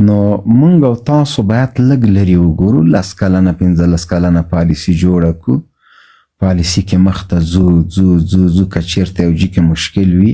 نو مونږ او تاسو باید لږ لرې وګورو، 10 کلنه، 15 کلنه پالیسي جوړه کړو. پالیسي کې مخته ځو ځو ځو ځو. که چېرته یو جي کې مشکل وي،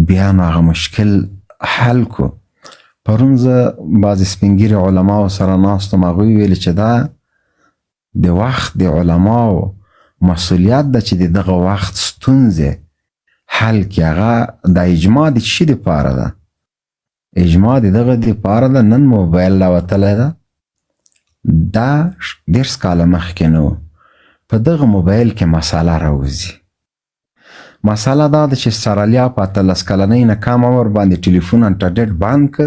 بیا نو هغه مشکل حل کو. پرون زه بعضې سپین ږیري علماو سره ناست وم. هغوی ویل چې دا د وخت د علماو مسولیت ده چې د دغه وخت ستونزې حل کړي. هغه د اجماع د څه دپاره ده؟ اجماع د دغه دپاره ده. نن موبایل راوتلی ده، دا 30 کاله مخکې نه و. په دغه موبایل کې مساله راوځي. مساله دا ده چې استرالیا په 18 کلنۍ نه کم عمر باندې ټلیفون، انټرنیټ بند که.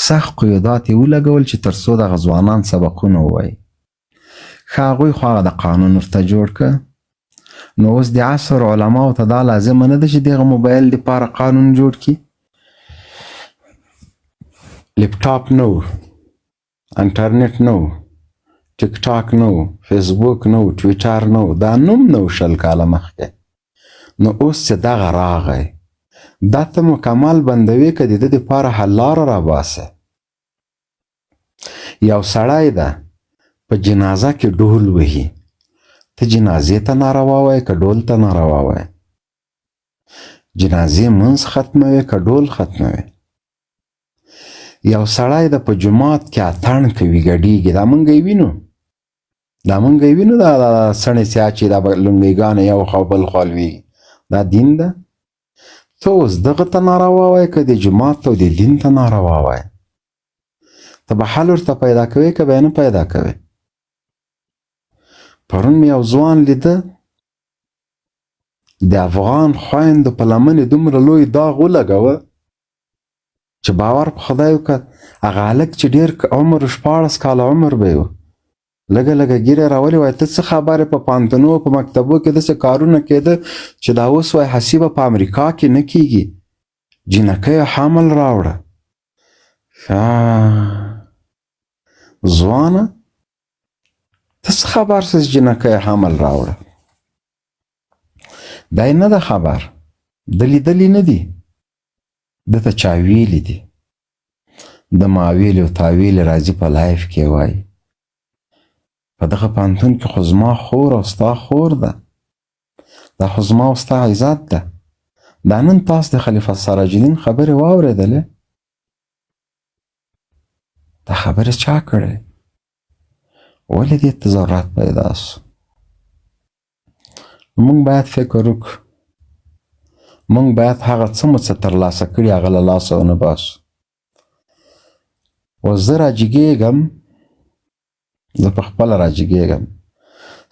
سخت قیودات یې ولګول چې تر څو دغه ځوانان سبقونه ووایي. ښه، هغوی خو هغه د قانون ورته جوړ که. نو اوس د عصر علماو ته دا لازمه نه ده چې دغه موبایل دپاره قانون جوړ کړي؟ لپټاپ نه و، انټرنیټ نه و، ټیک ټاک نه و، فیسبوک نه و، ټویټر نه و، دا نوم نه و 20 کاله مخکې. نو اوس چې دغه راغی، دا ته مکمل بندوي که د ده دپاره حل لاره راباسه؟ یو سړی ده، په جنازه کې ډول وهي. ته جنازې ته ناروا وایې که ډول ته ناروا وایې؟ جنازې منځ ختموي که ډول ختموي؟ یو سړی ده، په جومات کې اتڼ کوي، ګډیږي. دا مونږ یې وینو، دا مونږ یې وینو. دا څڼې چې اچي، دا لونګیګانې یو خوا بل خوا لویږي. دا دین ده؟ ته اوس دغه ته ناروا وایې که د جومات ته او د دین ته ناروا وایې؟ ته به حل ورته پیدا کوې که به یې نه پیدا کوې؟ پرون مې یو ځوان لیده، د افغان خویندو په لمنې دومره لوی داغ ولګوه چې باور په خدای وکړه. هغه هلک چې ډېر عمر، 16 کاله عمر به یې و، لږه لږه ږیره راولې. وایي ته څه خبرې، په پوهنتونو، په مکتبو کې داسې کارونه کېده چې دا اوس وایي حسیبه په امریکا کې نه کیږي. جینکیو حمل راوړه. ښه ځوانه، ته څه خبر سې چې جینکیو حمل راوړه؟ دی نه ده خبر، ده لیدلی نه دي، ده ته چا ویلي دي. د ما ویلي او تا ویلي راځي په live کې وایي. په دغه پوهنتون کې خو زما خور او ستا خور ده، دا خو زما او ستا عزت ده. دا نن تاسو د خلیفه سراج الدین خبرې واورېدلې؟ دا خبرې چا کړې؟ ولې دې ته ضرورت پیدا سو؟ موږ باید فکر وکړو. موږ باید هغه څه مو څه ترلاسه کړي، هغه له لاسه ونه باسو. اوس زه راجګېږم، زه په خپله راجګېږم،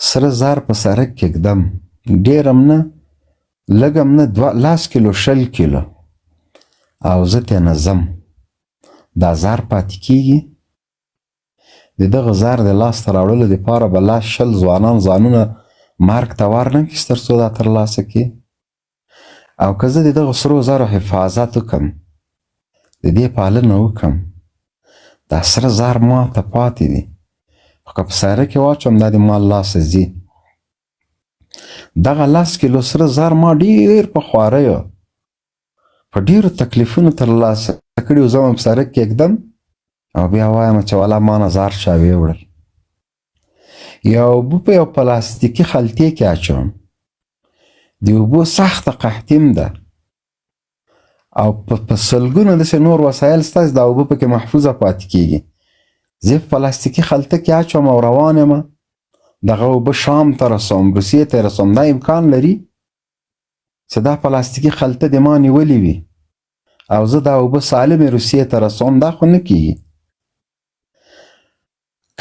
سره زر په سرک کې ږدم، ډېر هم نه، لږ هم نه، دوه 10 کیلو، 20 کیلو، او زه ترېنه ځم. دا زر پاتې کیږي؟ د دغه زر د لاسته راوړلو دپاره به 10 20 ځوانان ځانونه مرګ ته ور نه کړي تر څو دا ترلاسه کړي؟ او که زه د دغه سرو زرو حفاظت وکم، د دې پالنه وکم، دا سره زر ما ته پاتې دي. خو که په سره کې واچوم، دا د ما لاسه ځي. دغه 10 کیلو سره زر ما ډیر په خواریو، په ډیرو تکلیفونو تر لاسه کړي. زه په سرک کې ږدم او بیا وایم چې والا ما نه زر چا ویوړل. یو اوبه په یو پلاستیکي خلطې کې اچوم، د اوبو سخته قحطیم ده او په سلګونو داسې نور وسایل سته چې دا اوبه پکې محفوظه پاتې کیږي. زه په پلاستیکي خلطه کې اچوم او روان یم، دغه اوبه شام ته رسوم، روسیې ته رسوم. دا امکان لري چې دا پلاستیکي خلطه د ما نیولې وي او زه دا اوبه سالمې روسیې ته رسوم؟ دا خو نه کیږي.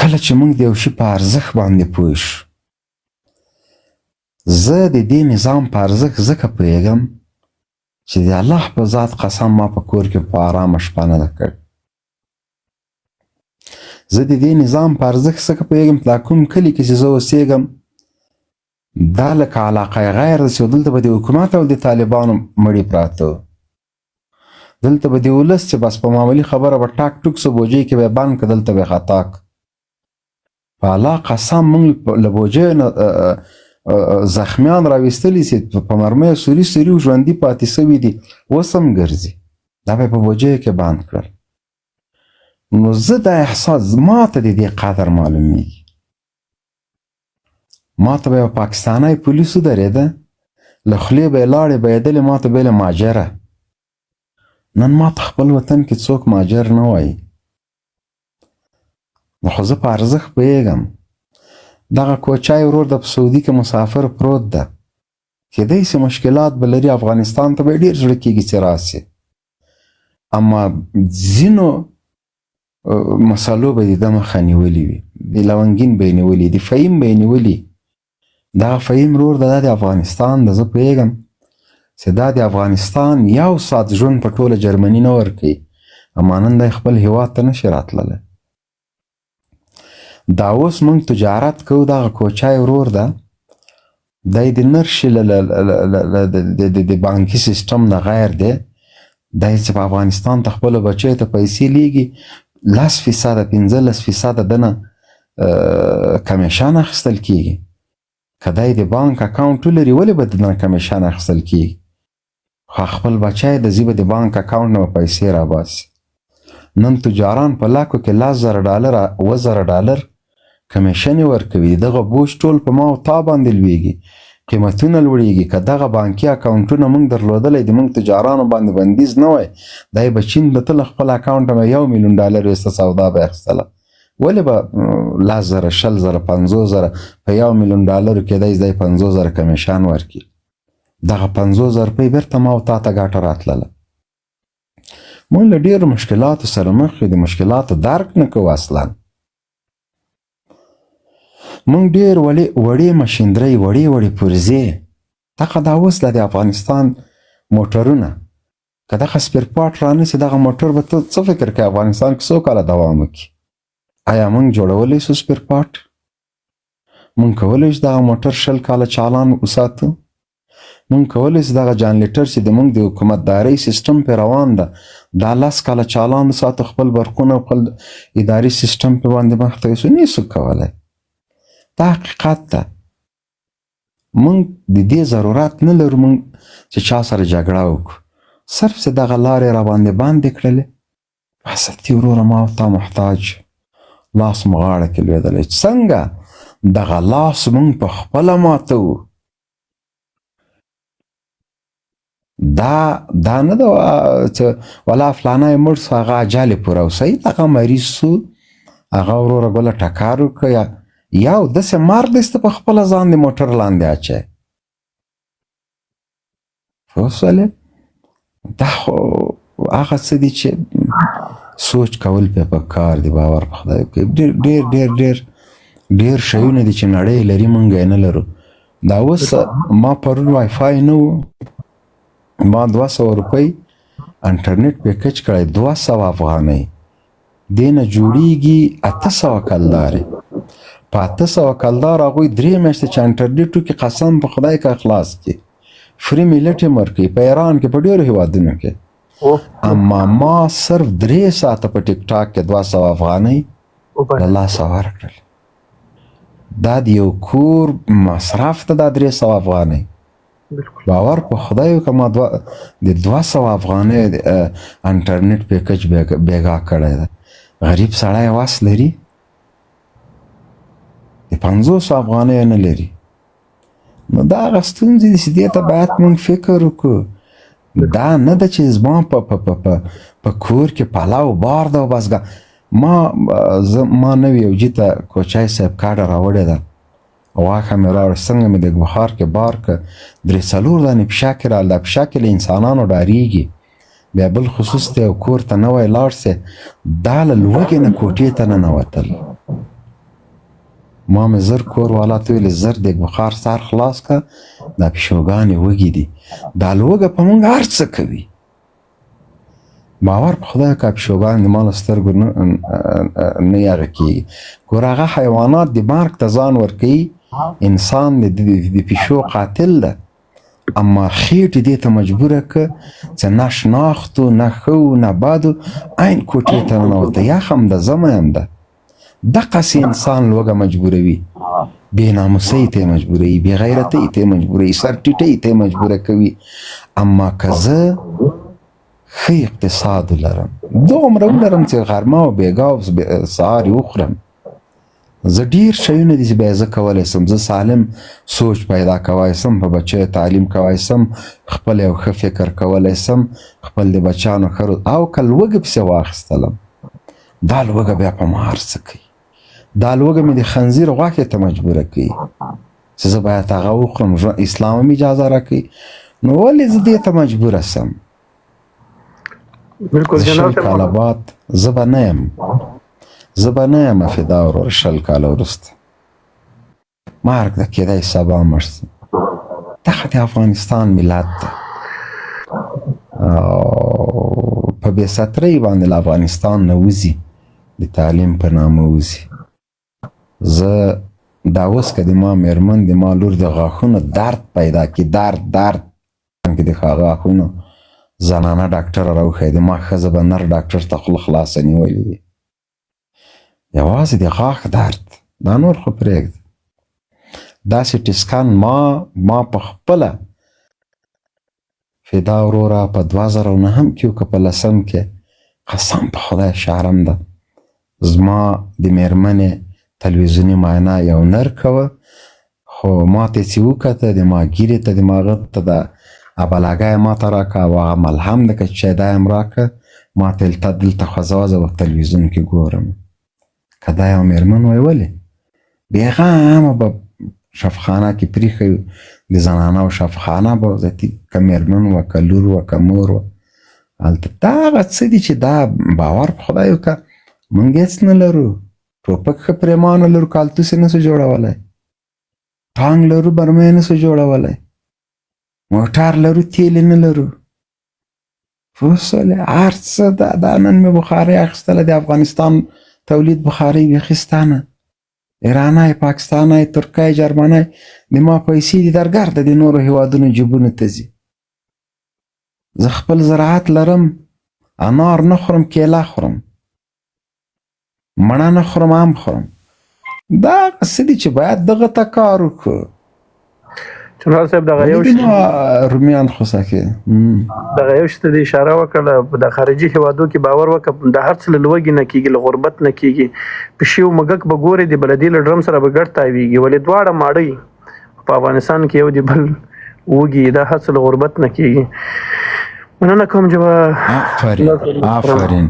کله چې موږ د یو شي په ارزښت باندې پوه شو، زه د دې نظام په ارزښت ځکه پوهېږم چې د الله په ذات قسم، ما په کور کې په آرامه شپه نه ده کړې. زه د دې نظام په ارزښت ځکه پوهېږم، دا کوم کلي کې چې زه اوسېږم، دا لکه علاقه غیر ده چې دلته به د حکومت او د طالبانو مړي پراته، دلته به د ولس چې بس په معمولي خبره به ټاک ټوک سو، بوجۍ کې به بند که، دلته به خطا. په الله قسم، موږ له بوجۍ نه زخمیان راویستلي چې په مرمیو سوري سوري، ژوندي پاتې سوي دي، اوس هم ګرځي. دا به په بوجیو کې بند کړل. نو زه دا احساس ما ته د دې قدر معلومیږي. ما ته به یو پاکستانی پولیس ودرېده، له خولې به یې لاړې بهېدلې، ما ته به یې ماجره. نن ما ته خپل وطن کې څوک ماجر نه وایي، نو خو زه په ارزښت پوهېږم. دغه کوچای ورور د په سعودي کې مسافر پروت ده، کېدای سي مشکلات به لري، افغانستان ته به یې ډېر زړه کېږي چې راسي، اما ځینو مسالو به د ده مخه نیولې وي، د لونګین به یې نیولي، د فهیم به یې نیولي. دغه فهیم ورور ده، دا د افغانستان ده، زه پوهېږم چې دا د افغانستان یو ساعت ژوند په ټوله جرمني نه ورکوي، اما نن دی خپل هیواد ته نشي راتللی. دا اوس موږ تجارت کوو، دغه کوچای ورور ده، دی د نرشي د بانکي سیستم نه غیر دی، دی چې په افغانستان ته خپلو بچیو ته پیسې لیږي، 10% 15% دنه کمیشن اخیستل کیږي. که دی د بانک اکاونټ ولري، ولې به دنه کمیشن اخیستل کیږي؟ خو خپل بچی د زی به د بانک اکاونټ نه به پیسې راباسي. نن تجاران په لاکو کې 10,000 ډالر، 7000 ډالر کمیشن یې ورکوي. دغه بوج ټول په ما او تا باندې لویږي، قیمتونه لوړیږي. که دغه بانکي اکاونټونه موږ درلودلی، د موږ تجارانو باندې بندیز نه وای، دی به چین ته تل خپل اکاونټ به 1 میلیون ډالر ویسته سودا به اخیستله. ولې به 10,000، 20,000، 50,000 په 1 میلیون ډالرو کې دی 50,000 کمیشن ورکړي؟ دغه 50,000 روپۍ بیرته ما او تا ته ګټه راتلله. موږ له ډېرو مشکلاتو سره مخ یو، د مشکلاتو درک نه کوو اصلا. موږ ډېر وړې وړې مشینرۍ، وړې وړې پرزې، دغه دا اوس د افغانستان موټرونه که دغه spare part رانیسي، دغه موټر به ته څه فکر کوې افغانستان کې څو کاله دوام وکړي؟ آیا موږ جوړولی سو spare part؟ موږ کولی شو دغه موټر 20 کاله چالان وساتو؟ موږ کولی شو دغه جنریټر چې د موږ د حکومتدارۍ سیستم پې روان ده، دا 10 کاله چالان وساتو، خپل برقونه، خپل اداري سیستم په باندې مخته یوسو؟ نه سو کولی. دا حقیقت ده. موږ د دې ضرورت نه لرو موږ چې چا سره جګړه وکړو، صرف چې دغه لارې را باندې بندې کړلې. حسرتي وروره، ما او تا محتاج، لاس مو غاړه کې لوېدلی. څنګه دغه لاس مونږ په خپله ماتوو؟ دا نه ده چې ولا فلانی مړ سو، هغه اجل یې پوره وسه، هغه مریض سو، هغه وروره ګله ټکر وکړ، یا یو داسې مرګ دی چې ته په خپله ځان د موټر لاندې اچوې. پوه سولې؟ دا خو هغه څه دي چې سوچ کول پې په کار دي. باور په خدای وکړئ، ډېر ډېر ډېر ډېر ډېر شیونه دي چې نړۍ لري، مونږ یې نه لرو. دا اوس ما پرون وای فای نه و، ما 200 روپۍ انټرنیټ پیکج کړی، 200 افغانۍ دې نه جوړیږي 800 کلدارې. په 800 کلدار هغوی 3 میاشتې چې انټرنیټ وکړي، قسم په خدای که خلاص کړي، free ملت یې ورکوي په ایران کې، په ډېرو هیوادونو کې. اما ما صرف 3 ساعته په ټیک ټاک کې 200 افغانۍ له لاسه ورکړل. دا د یو کور مصرف ته دا 300 افغانۍ. باور په خدای وکړه، ما د 200 افغانۍ انټرنیټ پیکج بیګا کړی دی. غریب سړی وس لري؟ د 50 افغانۍ نه لري. نو دا هغه ستونزې دي چې دې ته باید موږ فکر وکړو. دا نه ده چې زما په کور کې پلاو بار ده او بس. ما زه ما نوې یو جي ته کوچای صاحب کاډه راوړې ده، غوښه مې راوړه، څنګه مې د بخار کې بار که، درې څلور دانې پشکې راغله. دا پشکې له انسانانو ډاریږي. بیا بل خصوص دی او کور ته نوی لاړ سې، دا له لوږې نه کوټې ته ننوتل. ما مې زر کور والا ته ویلې، زر د بخار سر خلاص که، دا پیشوګانې وږي دي. دا لوږه په موږ هر څه کوي. باور په خدای که پیشوګان د ما له سترګو نه یاغه کېږي. ګوره، هغه حیوانات د مرګ ته ځان ورکوي، انسان د پیشو قاتل ده، اما خېټې دې ته مجبوره که چې نه شناختو، نه ښه و نه بدو، عین کوټې ته ننوته. یخ هم ده، زمی هم ده، دقسې انسان لوږه مجبوروي، بې ناموسۍ ته یې مجبوروي، بې غیرتۍ ته یې مجبوروي، سر ټیټۍ ته یې مجبوره کوي. اما که زه ښه اقتصاد ولرم، دومره ولرم چې غرمه او بېګا او سهار یې وخورم. زه ډیر شیونه دي چې بیا زه کولی سم، زه سالم سوچ پیدا کوای سم، په بچیو تعلیم کوای سم، خپل یو ښه فکر کولی سم، خپل د بچیانو ښه او که لوږه پسې واخیستلم، دا لوږه بیا په ما هر څه کوي. دا لوږه مې د خنزیر غوښې ته مجبوره کوي چې زه باید هغه وخورم. اسلام هم اجازه راکوي، نو ولې زه دې ته مجبوره سم؟ بالکل زه جنرال 20 کاله بعد زه به نه یم، زه به نه یم فدا ورور. 20 کاله وروسته مرګ د کېدای سبا مړ سم. دغه د افغانستان ملت ده او په بې سترۍ باندې له افغانستان نه وځي، د تعلیم په نامه وځي. زه دا اوس که د ما میرمن، د ما لور د غاښونو درد پیدا کی، درد درد کې د غاښونو زنانه ډاکټر راوښیي، د ما ښځه به نر ډاکټر ته خوله خلاصه نیولې وي، یوازې د غاښ درد، دا نور خو پرېږده. دا سیټي سکن ما په خپله فدا وروره په 2009 کې که په لسم کې، قسم په خدای شرم ده، زما د میرمنې تلویزیوني معاینه یو نر کوه، خو ما ته چې وکته د ما ګیرې ته د ما غه ته د ابلاګی ما ته راکه او هغه ملهم ده که چې دا یې هم راکه، ما ته ویل ته دلته خوځوه، زه به تلویزیون کې ګورم. که دا یو میرمن وای ولې بېغمه به شفخانه کې پریښی، د زنانو شفخانه به ذاتي، که میرمن وه که لور وه که مور وه هلته. دا هغه څه دي چې دا باور په خدای وکړه، مونږ هېڅ نه لرو، ټوپک ښه پرېمانه لرو، کالتوسې نه سو جوړولی، ټانګ لرو برمه یې نه سو جوړولی، موټر لرو تیل یې نه لرو. پوه سولې؟ هر څه دا نن مې بخارۍ اخیستله، د افغانستان تولید بخارۍ بیخي سته نه، ایرانۍ، پاکستانۍ، ترکۍ، جرمنۍ، د ما پیسې دي درګرده د نورو هیوادونو جیبونو ته ځي. زه خپل زراعت لرم، انار نه خورم، کیله خورم، مڼه نه خورم، ام خورم. دا هغه څه دي چې باید دغه ته کار وکړو. جنرال صاحب دغه یو ولې ما رومیان خوسه کې دغه یو شي ته د اشاره وکړه، د خارجي هیوادو کې باور وکړه، د هر څه له لوږې نه کېږي، له غربت نه کېږي. پشي او موږک به ګوري د بلدي له ډرم سره به ګډ تاویږي، ولې دواړه ماړی په افغانستان کې یو د بل وږي، دا هر څه له غربت نه کېږي. مننه کوم جواب. آفرین آفرین.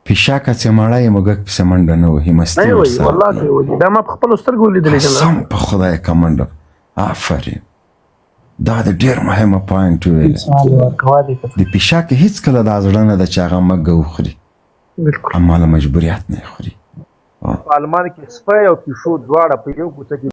پیشاکه چې مړی موږک پسې منډه نه وهي، مستي نه وایي ورسره والله کوي. که وایي، دا ما په خپلو سترګو لیدلی جنرال. قسم په خدای که منډه. آفرین، دا د ډېر مهمه پوینټ ویل. د پیشاکې هیڅکله دا زړه نه ده چې هغه مږه وخوري، بالکل، اما له مجبوریت نه یې خوري. په آلمان کې سپی او پیشو دواړه په یو کوڅه کې